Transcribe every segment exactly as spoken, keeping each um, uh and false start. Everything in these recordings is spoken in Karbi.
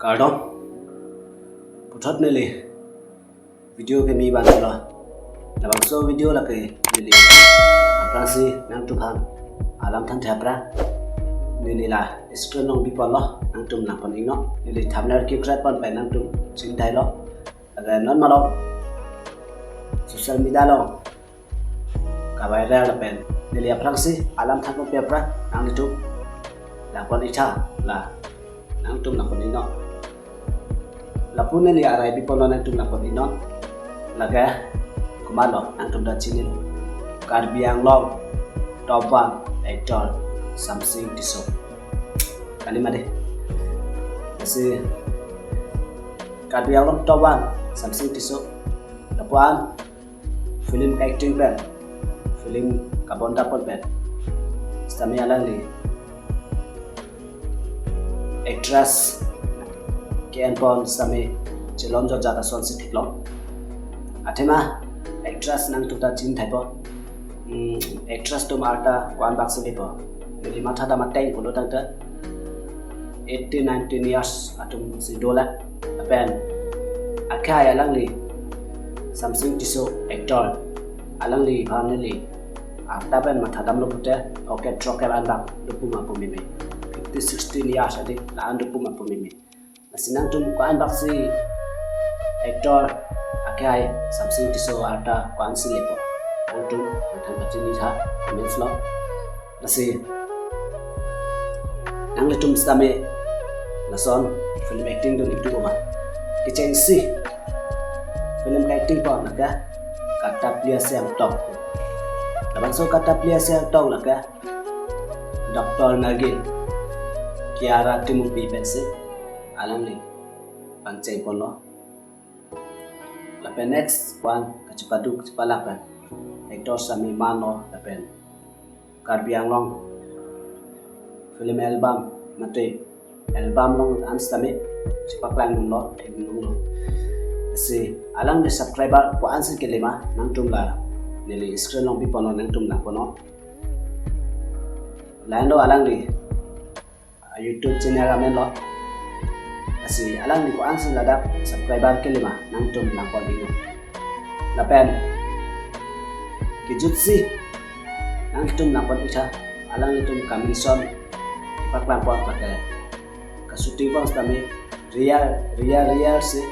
Kardom. Puthot neli video keme vanlo. Labangso video lake neli aphrangsi nangtumphan alam than thapra. Neli la screen along biponlo, nangtum langpon iknon. Neli thumbnail kekreat pon pen nangtum chinithailo. Lake non malom social media along kaviral pen neli aphrangsi alam thanponpe apra nanglitum langpon iktha, la nangtum langpon iknon. Lapu neli arai biponlo, nangtum langpon iknon. Lake komatlo nangtum ta chinilo. Karbi Anglong top one actor Samsing Tisso. Kalima dei. Lasi Karbi Anglong top one Samsing Tisso. Lapuan film acting pen, film kabondapon pen sitame alangli actress ke-enpon sitame chelonjojak asonsi theklong. Athema actress nangtum ta chinithaipo. Hmm, actress atum arta ko-an baksi dipo. Neli mathadam ateng pulo tangte eighteen, nineteen years atumsi dolang. Lapen akhai alangli Samsing Tisso actor, alangliphan neli arta pen mathadamlo pute, okay, throkkep an bak dopuma pu meme. Fifteen, sixteen years adi la-an dopuma pu meme. Lasi nangtum ko-an baksi actor akhai Samsing Tisso arta ko-ansi lepo, nangtum nangthan pachinitha comments along. Lasi nanglitum sitame lason film acting dun itum oma, kechengsi film acting pon lake Katapli Aseng Tong. Labangso Katapli Aseng Tong lake Doctor Nagin, Kiara Timungpi pensi alangli pangchengponlo. Lapen next one kachepaduk chepalak pen actor sitame manlo, lapen Karbi Anglong film album mate album along an sitame chepaklang dunlo, theklonglo. Lasi alangli subscriber ko-ansi kele ma, nangtum la neli screen along biponlo, nangtum langponnon. Lahenlo alangli a YouTube channel amenlo. Lasi alangli ko-ansi ladak subscriber kele ma, nangtum langpon iknon. Lapen kejutsi nangtum langpon iktha, alanglitum comment section paklangpon, lake ka-shooting pon sitame real, real, real si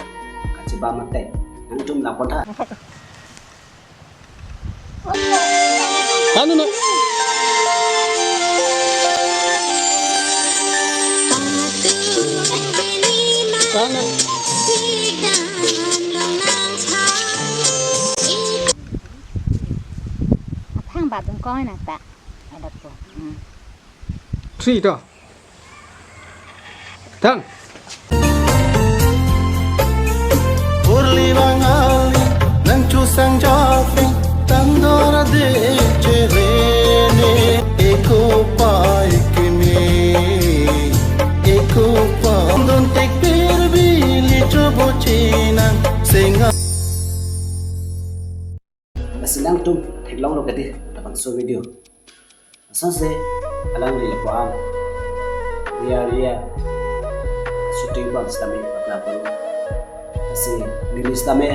kachebam ateng nangtum langpontha. Anu na. Anu. Aphang ba dun koi na ta. Ada po. Hmm. Three to. Tang. Purli Bangali, nang chusang japing, tang dor de cherene, eko pai kini, eko pa. Don tek pir bili chobo chinang, senga. Lasi nangtum theklonglo kedi labangso video. Lasonsi alangli lapuan real, real shooting pon sitame paklangpon. Lasi neli sitame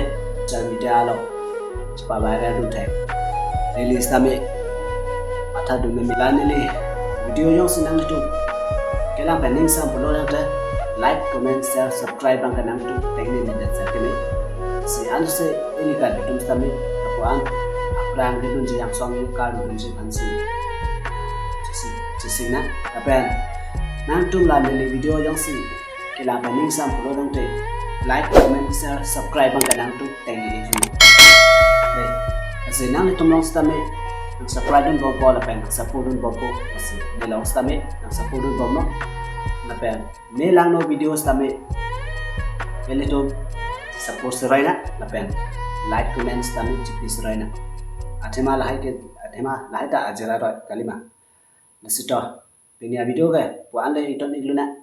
social media along chepaviral dun thek. Neli sitame mathadun meme, la neli video jongsi nanglitum kelang pen ningsam pulo tangte like, comment, share, subscribe abang ke nangtum tengne ne det sa keme. Si ansi ili Karbi atum sitame lapuan aphrang kedunji, angsong kardunji aphansi chesik, chesik nang. Lapen nangtum la neli video jongsi kelang pen ningsam pulo tangte like, comment, share, subscribe abang ke nangtum tengne ne. Dei, lasi nanglitum along sitame nang subscribe dunbompo lapen nang support dunbompo, lasi neli along sitame nang support dunbomnon. Lapen ne langno video sitame ilitum support serai nang, lapen like, comment sitame chipi serai nang. Athema lahai ke, athema lahai ta ajira roi kalima. Lasi to, pini a-video ke pu-an le iton ikluna.